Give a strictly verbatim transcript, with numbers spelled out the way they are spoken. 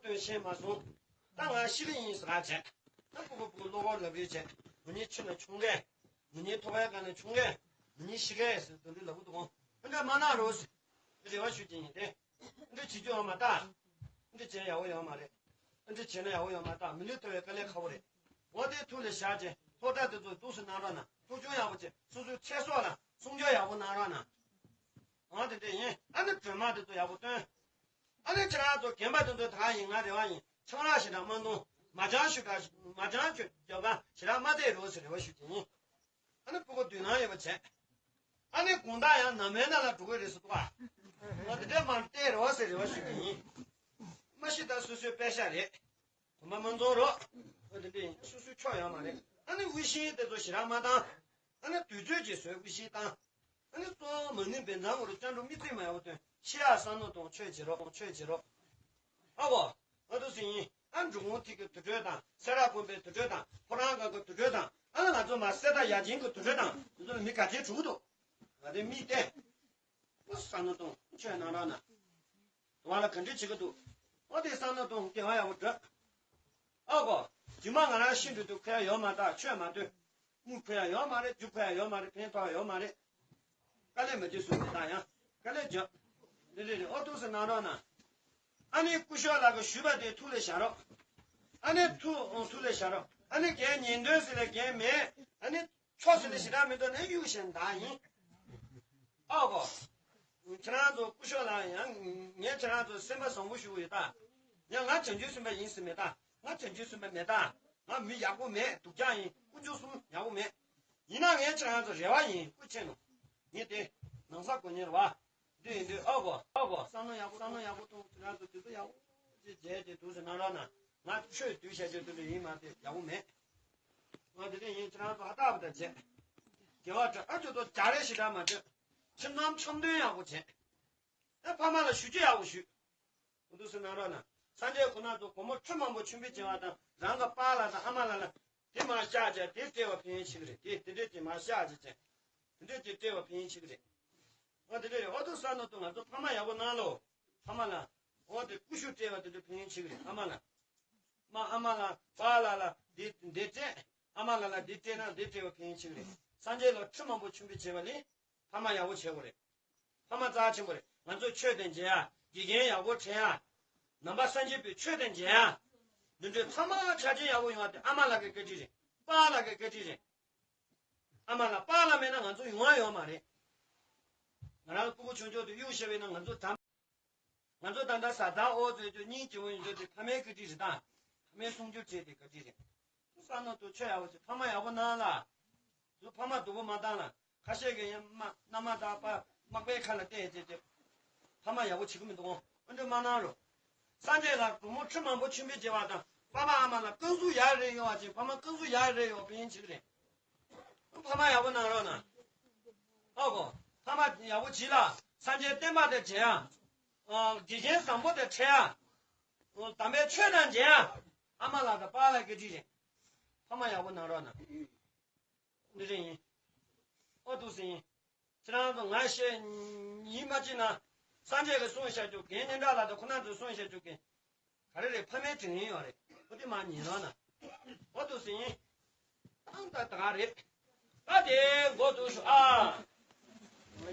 དོན་ཤེས་མ་སོང་། ད་ང་ཤི་གི་ཡིན་ཟེར་བྱས། ད་སྤུ་གུ་སྤུ་གུ་བློ་ཁོག་ལབ་རེས་བྱས། ང་གཉིས་ཁྱིམ་ནས་མཆོང་གི། ང་གཉིས་ཐོག་ཁའི་སྒང་ནས་མཆོང་གི། ང་གཉིས་ཤི་གི་ཟེར་དེ་འདྲ་ལབ་ཀྱི་འདུག་གོ། ཨ་འདྲ་མ་གནང་རོགས་ཟེར། རེ་བ་ཞུ་གི་ཡིན་ཏེ། ཨ་འདྲ་བྱེད་རྒྱུ་ཡོད་མ་རེད། ཨ་འདྲ་བྱས་ན་ཡག་པོ་ཡོད་མ་རེད། ཨ་འདྲ་བྱས་ན་ཡག་པོ་ཡོད་མ་རེད། མི་ལུས་ཐོབ་པའི་དཀའ་ལས་ཁག་པོ་རེད། འོ་དེ་ཐུགས་ལ་བཞག་བྱས་ཐོག་ཁྲ་དེ་ཚོ་འདུག་སེ་གནང་རོགས་གནང་། ཐུགས་སྦྱོང་ཡག་པོ་བྱས། སོ་སོའི་ཚེ་སྲོག་ལ་སྲུང་སྐྱོབ་ཡག་པོ་གནང་རོགས་གནང་། འོ་དེ་འདྲ་ཡིན། ཨ་ནི་སྒྲོལ་མ་དེ་ཚོ་ཡག་པོ་སྟོན། ཨ་ནི་ཁྱེད་རང་ཚོ་རྒན་པ་དེ་ཚོ་ད་ག་ཡིན། ང་རེ་བ་ཡིན། ཆང་རག་ཞེ་དྲག་མ་འཐུང་། མ་ཅང་ཞུ་དྲག་མ་ཅང་ཞུ་རྒྱབ་ཁ་ཞེ་དྲག་མ་བལྟས་རོགས་ཟེར་རེ་བ་ཞུ་གི་ཡིན། ཨ་ནི་སྤུ་གུ་དུས་ནང་ཡོད་པ་བྱས། ཨ་ནི་དགོང་དག་ཡང་ནམ་མའི་ནང་ལ་འགྲོ་གི་རེད་ཟེར་འདུག་ག་ང་དེ་འདྲ་མ་བལྟས་རོགས་ཟེར་རེ་བ་ཞུ་གི་ཡིན། མ་གཞི་ད་སོ་སོའི་པད་ཤག་རེད། དུམ་པ་མ་འཛོམས་རོགས། ཨ་དེ་འདྲ་ཡིན། སོ་སོའི་ཕྱོགས་ཡོད་མ་རེད། ཨ་ནི་དབུལ་ཞིང་དེ་ཚོ་ཞེ་དྲག་མ་བཏང་། ཨ་ནི་དུས་ཚོད་ཀྱིས་བཟོས་དབུལ་ཞིང་བཏང་། ཨ་ནི་གཙོ་བོ་མ་ཎི་བཛྲ་གུ་རུ་སྐྱབས་འགྲོ་དམིགས་བརྩེ་མ་ཡག་པོ་སྟོན། ཤི་ཡག་བསམ་མནོ་གཏོང་། ཆོས་བྱེད་རོགས། ཆོས་བྱེད་རོགས། ཨ་གོ། ཨ་འདུག་སེ་ཡིན། ཨ་འབྲི་གུང་ཐིག་གི་དུར་ཁྲོད་དང་། སེ་ར་དགོན་པའི་དུར་ཁྲོད་དང་། ཕོ་བྲང་སྒང་གི་དུར་ཁྲོད་དང་། ཨ་ནི་ང་ཚོ་མ་སེ་ད་ཡ་ཅིན་གྱི་དུར་ཁྲོད་དང་། འདི་ཚོ་ལ་མི་ག་ཚོད་བྲོས་འདུག་ང་དེ་མིག་བལྟས། ཨོ་བསམ་མནོ་གཏོང་། ཆོས་གནང་རོགས་གནང་། དུ་བ་ལ་ག་འདྲ་བྱེད་ཀྱི་འདུག་ཨོ་དེ་བསམ་མནོ་གཏོང་། སྐྱེ་བ་ཡག་པོ་འགྲོ། ཨ་གོ། རྗེས་མ་ང་རང་ཤི་འགྲོ་དུས་ཁོ་ཡ་ཡོད་མ་ཐག་ཆོས་མ་ཐོས། དངུལ་ཁོ་ཡ་ཡོད་མ་རེད། རྒྱུ་ཁོ་ཡ་ཡོད་མ་རེད། ཕན་ཐོགས་ཡོད་མ་རེད། དཀའ་ལས་མ་བྱེད་སུ་མེད་ད་ཡང་། དཀའ་ལས་བརྒྱབ། རེད་རེད་རེད། ཨོ་ཐུགས་སུ་གནང་རོགས་གནང་། ཨ་ནི་སྐུ་ཞབས་ལགས་ཀྱིས་ཞུས་པ་དེ་ཐུགས་ལ་བཞག་རོགས། ཨ་ནི་ཐུགས་ཨོ་ཐུགས་ལ་བཞག་རོགས། ཨ་ནི་རྒན་ཉིན་དོན་ཟེར་ལ་རྒན་མེད། ཨ་ནི་ཕྱོགས་ཟེར་ལ་ཞེ་དྲག་མི་འདུག་ནི་གཡུག་བཞིན་བདག་ཡིན། ཨོ་གོ། ཁྱེད་རང་ཚོ་སྐུ་ཞབས་ལགས་ཡང་ངས་ཁྱེད་རང་ཚོ་སེམས་པ་བཟང་པོ་ཞུ་གི་ཡོད་ད། ཡང་ང་བྱང་ཆུབ་སེམས་དཔའ་ཡིན་ཟེར་མེད་ད། ང་བྱང་ཆུབ་སེམས་དཔའ་མེད་ད། ང་མི་ཡག་པོ་མེད། སྡུག་ཅག་ཡིན། དཀོན་མཆོག་གསུམ་ཡག་པོ་མེད། ཡིན་ན་ངས་ཁྱེད་རང་ཚོ་རེ་བ་ཡིན། སྐུ་མཁྱེན་ནོ། ངས་དེ་ནང་ས་གོ་ཉེར་བ། འདི་ཡིན་དུས་ཨ་གོ་ཨ་གོ་བསམ་བློ་ཡག་པོ་བསམ་བློ་ཡག་པོ་གཏོང་། ཁྱེད་རང་ཚོ་དུས་ཚོད་ཡག་པོ་ཅིག་བྱས་ཏེ་འདུག་སེ་གནང་རོགས་གནང་། ང་ཆོས་སྡུད་བྱ་རྒྱུ་དེ་འདྲ་ཡིན་མ་གཏོགས་ཡག་པོ་མེད། ང་དེ་འདྲ་ཡིན། ཁྱེད་རང་ཚོ་ཧ་ཐག་པ་དང་བྱས། དགེ་བ་དྲག་ཨ་ཅོ་ཏོ་རྒྱ་རེ་ཞེ་དྲག་མ་སྤྲོད། ཁྱིམ་ཚང་འཆམ་མཐུན་ཡག་པོ་བྱས། ཨ་ཕ་མ་ལ་ཞུ་རྒྱུ་ཡག་པོ་ཞུས། འདུག་སེ་གནང་རོགས་གནང་། སངས་རྒྱས་ཁོ་ན་ཚོ་སྒོར་མོ་ཁྲི་མང་པོ་མཆོད་འབུལ་བྱེད་པ་དང་། རང་གི་པཱ་ལགས་དང་ཨ་མ་ལགས་ལ་དེ་མར་བཞག་བྱས། དེ་སྤྲད་པ་ཕན་ཡོན་ཆེ་གི་རེད། དེ་དེ་འདྲས་དེ་མར་བཞག་བྱས་བྱས། དེ་འདྲས་དེ་སྤྲད་པ་ཕན་ཡོན་ཆེ་གི་རེད། ཨོ་དེ་འདྲས་རེད། ཨོ་ཐུགས་སྣང་གཏོང་། ང་ཚོ་ཕ་མ་ཡག་པོ་གནང་ལོ། ཕ་མ་ལ་ཨོ་དེ་ཀུ་ཤུ་སྤྲད་པ་དེ་འདྲས་ཕན་ཡོན་ཆེ་གི་རེད། ཨ་མ་ལ། མ་ཨ་མ་ལ་པཱ་ལགས་ལ་འདི་འདི་སྤྲད། ཨ་མ་ལགས་ལ་འདི་སྤྲད་ན་འདི་སྤྲད་པ་ཕན་ཡོན་ཆེ་གི་རེད། སངས་རྒྱས་ལ་ཁྲི་མང་པོ་མཆོད་འབུལ་བྱས་པ་ལས་ཕ་མ་ཡག་པོ་བྱེད་དགོས་རེད། ཕ་མ་རྩ་ཆེན་པོ་རེད། ང་ཚོ་ཆོས་དང་མཇལ་ཡ། དགེ་རྒན་ཡག་པོ་དྲན་ཡ། ནང་པ་སངས་རྒྱས་པའི་ཆོས་དང་མཇལ་ཡ། འདི་འདྲའི་ཕ་མ་ཆ་རྐྱེན་ཡག་པོ་ཡོང་བ་དེ་ཨ་མ་ལགས་ཀྱི་བཀའ་དྲིན་རེད། པཱ་ལགས་ཀྱི་བཀའ་དྲིན་རེད། ཨ་མ་ལགས་པཱ་ལགས་མེད་ན་ང་ཚོ་ཡོང་བ་ཡོད་མ་རེད། ང་རང་སྤུ་གུ་ཆུང་ཆུང་དུས་གཡུག་བཞག་པ་ཡིན་ན། ང་ཚོ་དམ། ང་ཚོ་ད་ལྟ་བཟའ་ཟླ་ཨོ་ཚོས་ཚོས་སྙིང་རྗེ་པོ་ཡོང་རྒྱུ་དེ་ཕ་མའི་བཀའ་དྲིན་རེད་ད། ཕ་མའི་གསུང་སྒྱུར་བྱས་ཏེ་བཀའ་དྲིན་རེད། ཁྱེད་རང་ཚོ་ཆོས་ཡག་པོ་བྱེད། ཕ་མ་ཡག་པོ་གནང་ལ། ཚོ་ཕ་མ་སྡུག་པོ་མ་བཏང་ལ། ཁ་ཤས་ཀྱིས་ཡང་མ་མནའ་མ་དང་པ་མག་པའི་ཁ་ལ་བལྟས་བྱས་ཏེ། ཕ་མ་ཡག་པོ་བྱེད་ཀྱི་མི་འདུག་ཨོ་འདྲ་མ་གནང་རོགས། སངས་རྒྱས་ལ་སྒོར་མོ་ཁྲི་མང་པོ་མཆོད་འབུལ་བྱེད་པ་དང་། ཕ་མ་ཨ་མ་ལ་བཀའ་ཟུར་ཡག་རེ་ཡོང་བ་བྱེད། ཕ་མ་བཀའ་ཟུར་ཡག་རེ་ཡོང་བ་ཕན་ཡོན་ཆེ་གི་རེད། ཕ་མ་ཡག་པོ་གནང་རོགས་གནང་། ཨ་གོ། ཕ་མ་ཡག་པོ་བྱེད་ལ། སངས་རྒྱས་བསྟན་པ་དེ་དྲན་ཡ། ཨ་དགེ་རྒན་བཟང་པོ་དེ་འཁྲིད་ཡ། དམ་པའི་ཆོས་དང་མཇལ་ཡ། ཨ་མ་ལགས་དང་པཱ་ལགས་ཀྱི་བཀའ་དྲིན་རེད། ཕ་མ་ཡག་པོ་གནང་རོགས་གནང་། འདི་རེད་ཡིན། ཨོ་འདུག་སེ་ཡིན། ཁྱེད་རང་ཚོ་ང་བཤད་ཡིད་མ་ཆེས་ན། སངས་རྒྱས་ཀྱིས་གསུངས་བཞག་རྒྱུ། རྒན་སྙན་གྲགས་ལགས་དང་ཁོ་རང་ཚོས་གསུངས་བཞག་རྒྱུ་གི། ག་རེ་རེད། ཕ་མའི་དྲིན་ཡོད་རེད། ཨོ་དེ་མར་ཉན་རོགས་གནང་། ཨོ་འདུག་སེ་ཡིན། ཨང་ད་ད་ག་རེད། ད་དེ་མགོ་འདུག་ཤོག་ཨ། ཡ།